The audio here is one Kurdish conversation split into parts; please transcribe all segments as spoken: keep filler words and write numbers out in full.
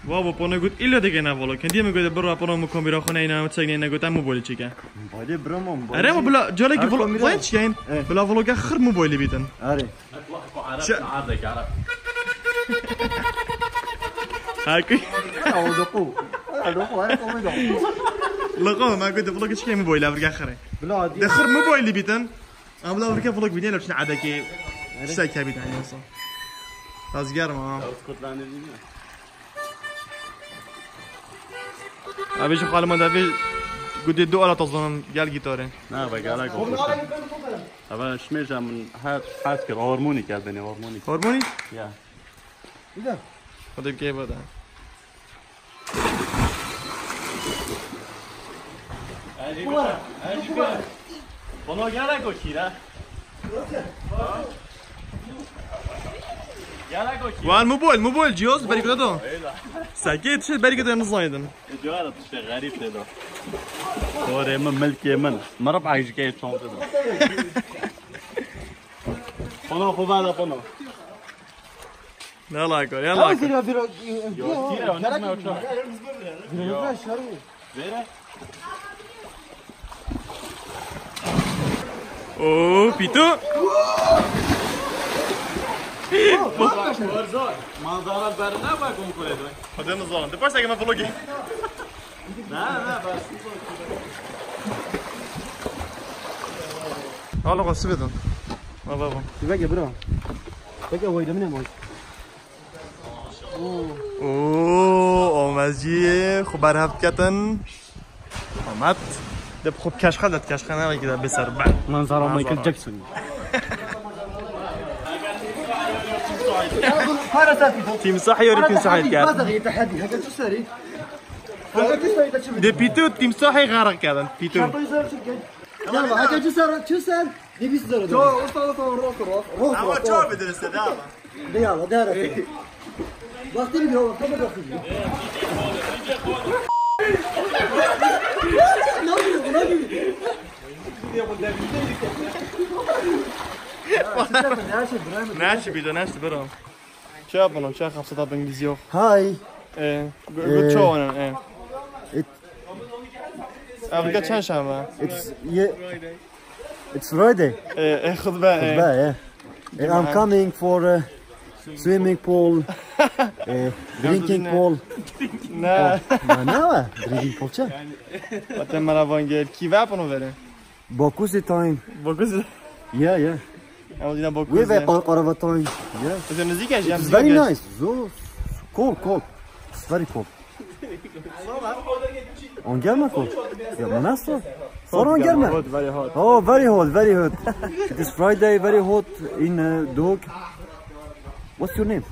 Wa bo pone got illa dike ne vlog. Kendi mi got bro pone mu kamera xo ne ina çek ne got mu boli çeke. Bade bro mu boli. Are mu bila cale ki vlog çeken. Bila vlog xir mu boli bitin. Are. Hakî. Laqo ma got vlog çeken mu boli avrga xire. De xir mu boli bitin. Ama vlog vlog bîne çin adeke. Ştek hebî tane olsa. Tazger ma. Abi şu halime de bir gudi du ala tozlanım gel gitarı. Na be gelek olsun. Abi şimê jî min her hes kir harmonik gel beni harmonik. Harmonik? Ya. Bir de. Hadi bir keyif da. Kono gelek o kira. Gelek o kira. Wan mobil, mobil cihaz berî kuda do. Öyle. Seke yetişir berî kuda nizanidin. E, cihaz işte garip de do. Doğru, min milkê min. Merhaba, ayıcık et çontu. Kono, kovala kono. Yalla kor, yalla kor. Vira, vira, vira, vira, vira, şarı. Vere. Oo, Pito. Manzara berine bak, kontrol edin. Hadi mi zaman? Depois é que me falou que. Na, na, bas. Hala xwe sibê din. Ava xwe. Veke bira. Veke weyde min e maç. Oo, Omezcî xwe berhev diketin. Amet. De xwe keşxe de keşxe ne vekî de bêser ben. Manzara Michael Jackson. Timsah yori timsah diket. De Pîtû timsahê xerq kedin. Pîtû. Yalla, hadi çi ser, çi ser? Ne bîst zor. Tamam, usta, usta, roh, roh. Roh, ama roh, çok roh. Bir dirse de ama. De yalla, de ara. Vakti mi yok? Tamam, vakti mi yok? Ne yapıyorsun? Ne yapıyorsun? Ne yapıyorsun? Ne yapıyorsun? Ne yapıyorsun? Çi yapın o, çi xebseta bi îngilîzî yok. Hi. E, gu-, gu-, e, çoğunun, e. It- Afrika çend şanbe? It's, ye-, it's Friday. E, e, xutbe, e. Xutbe, yeah. And I'm coming for, uh, swimming pool, uh, drinking pool. Ne? Oh, ne, ne var? Drinking pool çi? Zaten bana van gel. Ki ver bunu verin. Bakuzi time. Bakuzi. Yeah, yeah. Ama yine Bakuzi. We were Kar-, Karava time. Yeah. It's very nice. So cold, cold. It's very cold. On gelme cold. Ya bu nasıl? Sorun gelme. Hot, very hot. Oh, very hot, very hot. It is Friday, very hot in, uh, Duhok. What's your name?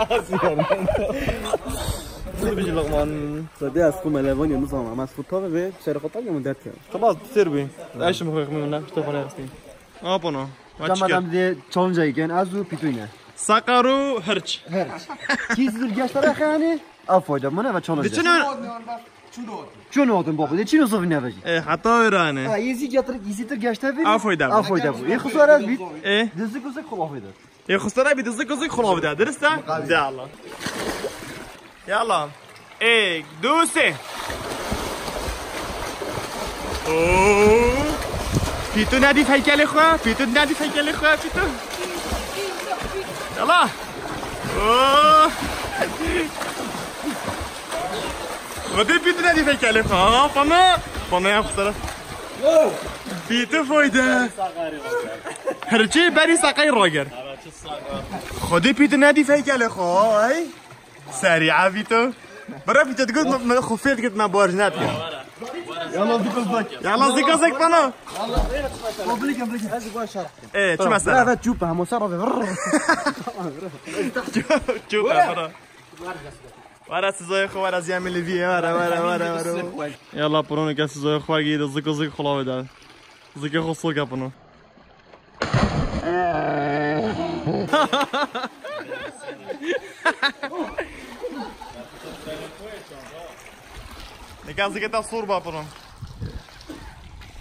What's your name? Sibî Luqman. Sedê ez xwe melevanî nizam, ama ez xwe tavê vê şerê xwe tavê min derkeve. Xelas, sêr bû. Eşim xwe xwe ne, işte xwe ne xistî. Apono. Cama dem dê challenge-a ken, ez û Pîtû ne. Saqar û hirç. Hirç. Kî zil geştere xeyani? Afoyda, mane ve challenge. Diçin Çûn otin baba, de çîno zovî nevejî. E, heta wê rane. Ha, yê zî getir, yê zî tu geşte vî. Afoyda bû. Afoyda bû. Yê xisar ez bît. E. Dizik uzik xul afoyda. Yê xisar ez bît, dizik uzik xul afoyda. Dirist e? De Allah. Yalla. Ek, du, sê. Oo. Pîtû nedî feykelê xwe, Pîtû nedî feykelê xwe, Pîtû. Yalla. Oo. Xwedê Pîtû nedî feykelê xwe. Ha, fana. Fana ya xwe sere. Pîtû foyde. Hirçê berî saqey rager. Xwedê Pîtû nedî feykelê xwe. Ay. Serî Pîtû. Bira Pîtû digot me, me xwe fêr digot me barj nedike. Yalla zika zek. Yalla zika zek bana. Ê, çi mesele? Evet, çupa, hemo ser abi. Çupa, bira. Wara sizoyê xwe, wara ziyamê Leviyê, wara, wara, wara, wara. Yalla, piro nike sizoyê xwe, gî de ziko zik xulawe da. Zikê xwe sok yapino. Nika zikê ta sor bapino.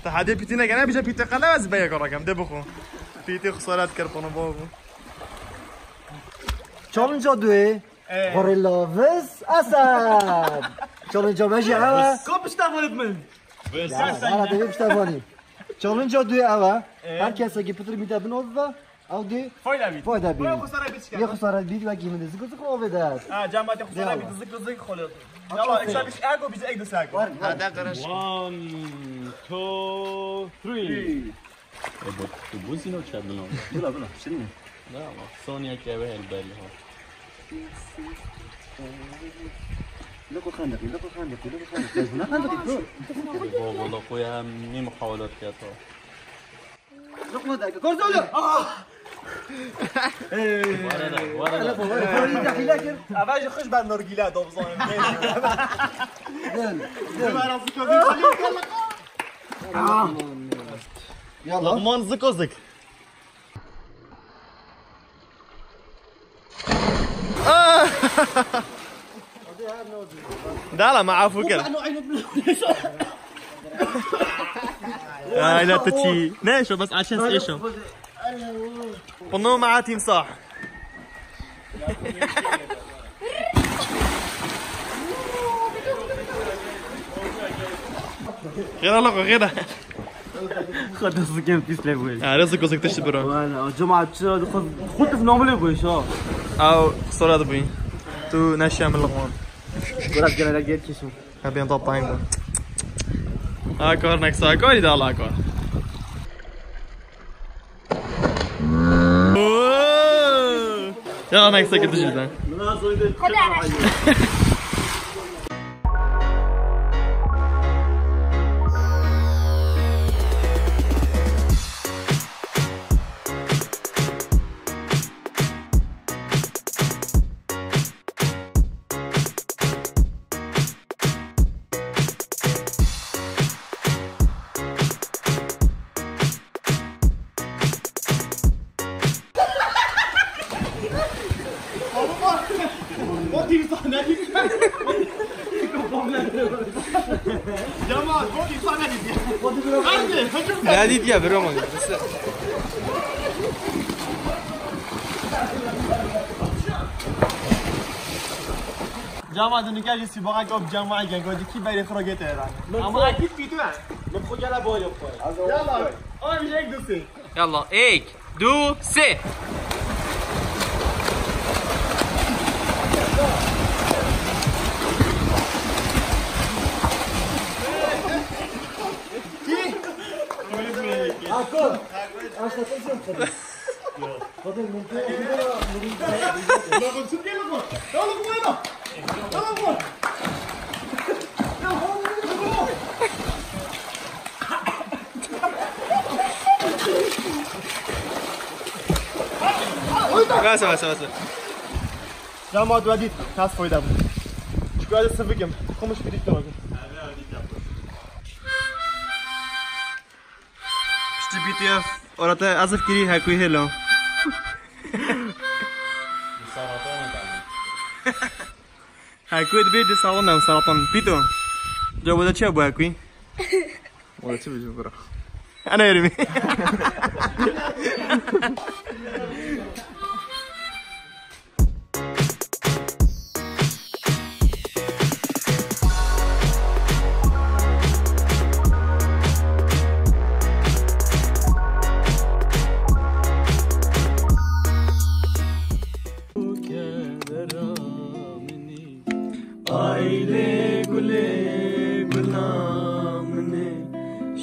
Ta hadê Pîtî nekene, bîje Pîtî qele ez beye karakem, de bixwe. Pîtî xesaret kir pano babo. Challenge-a duê. Xorê Lavis Esed. Challenge-a me jî ew e. Ka piştevanit min. Ya, dara te piştevanî. Challenge-a duyê ew e. Ee? Her kesekî pitir mîte bin ov ve, ew dê fayda bît. Fayda bît. Wê xusara bît şikar. Yê xusara bît, wekî min de zik zik avê de. Ha, cemaatê xusara bît, zik zik xolot. Yala, ekşa biş ego, bize ek de sego. Var, var. Hadi karış. One, two, three. E, bu, bu zîno çedino. Bila, bila, şimdi. Ne ama? Sonya ki eve el belli ha. Loko xendek, loko xendek, loko xendek. Ne xendek, bro? Bo, bo, loko ya, ne muhawalat ya to. Loko da, korzola. Ah! Ee, var hele, var hele. Loko, var hele. Hile kir. Ava ji xij ben nargile da bizanim. Gel, gel. Yalla. Lukman zik o zik. Dala ma afu kir. Ay la tiçî. Ne şo bes açes eşo. Bunu ma timsah. Xêra loko xêra. Xwe dest bikin pîs lê bûye. Ha, rêz û kozek tişt biro. Wala, cemaat çi xwe, xwe tif namê lê bûye şa. Ew sora dibûyî. Tu neşiya min li xwan. Biraz gel, gel, gel kesin. Ha, ben top time bu. Ha, kar neksa, kar ida la kar. Ya, neksa ki dişi de. Xwedê. Cemaat, bu insan ne diyor? Hadi, hücum. Ne diyor ya, bro, man? Cemaat, dün gece sibaha kop cemaat gel, gel ki beri xroge teran. Ama akit bitu ha. Min xwe gela boy yok koy. Yalla, abi, ek dusê. Yalla, ek, du, sê. Akın. Aslında sen kırmızı. Wese, wese, wese. Cemaat, we dît, tas fayda bû. Çiku ez sivikim. Xumuş bir dît. Piştî B T F, orate azif kirî hekûyî hêlo. Hekûyî dibê di salon de, salon. Pîto. Cabo de çi bû hekûyî? Wala çi bijim bira. Ana yerimi. Aylê gulê gula min ê,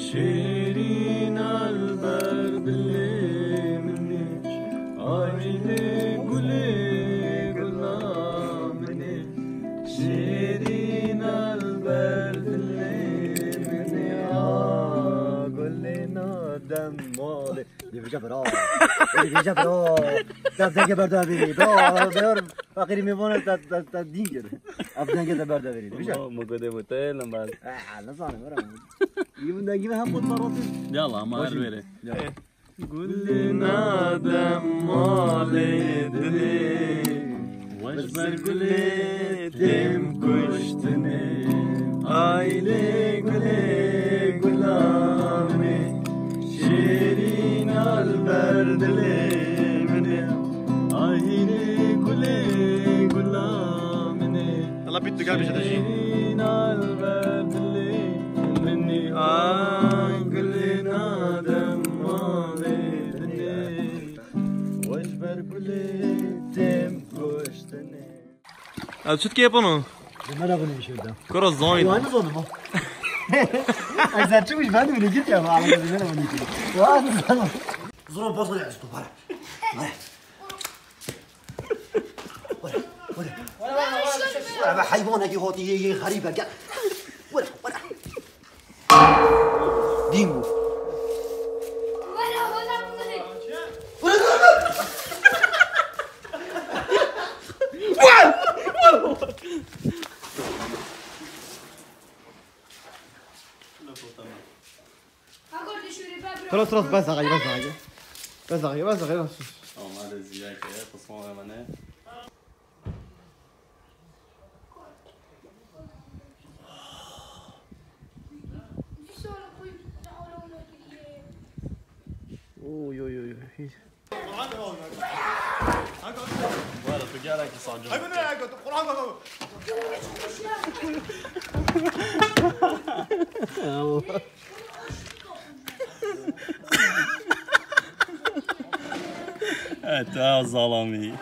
şêrîna li ber dilê min ê. Aylê gulê gula min ê, şêrîna li ber dilê min ê. A gulê nadem malê. Dibêje bira. Dibêje bira. Te dengê berda bêrî. Bira, bira. Feqîrî mêvan e, te, te, te dîn kir. Ev dengê te berda bêrî. Dibêje. Mo, mo gode mo te lembaz. Eh, ne zanim, bira. Yî bin dengî hem bot parasî. Yalla, ama her wêre. Ya. Gulê nadem malê dilê. Weş ber gulê têm kuştinê. Aylê gulê gula min ê, şêrîna li ber dilê min ê. Aylê gulê gula Bitti, gel bir şey de şey. Ay, gülün adım malê dinê. Weş ber gulê dem kuştinê. Ez çi dikê pano? Demera bunu işirdim. Kura zayın. Aynı zonu mu? Egzer çıkmış, ben de bile git ya. Valla demera bunu işirdim. Aynı zonu. Zor basma ya, stop, para. Were, were. Were, be heywanekî hatî yê, yê xerîb e, gel. Were, were. Dîn bû. Were, were, were. Were, were, were. Xelas, xelas, bes daxî, bes daxî. Bes daxî, bes daxî, bes. Ama rezîlek e, qisma ve mene. Oy, oy, oy, oy. Were, tu gelekî sancak. Allah. Evet, tu ew zalamî.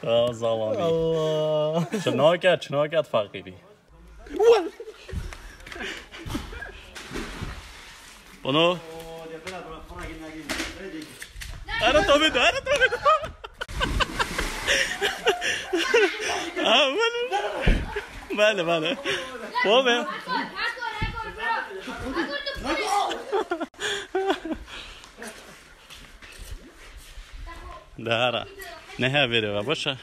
Tu ew zalamî. Allah. Çinake, çinake feqîrî. Pano. Ara tabii de, ara tabii de. Ha, bale. Bale, bale. Bale. Dara. Ne haberi var? Boşa.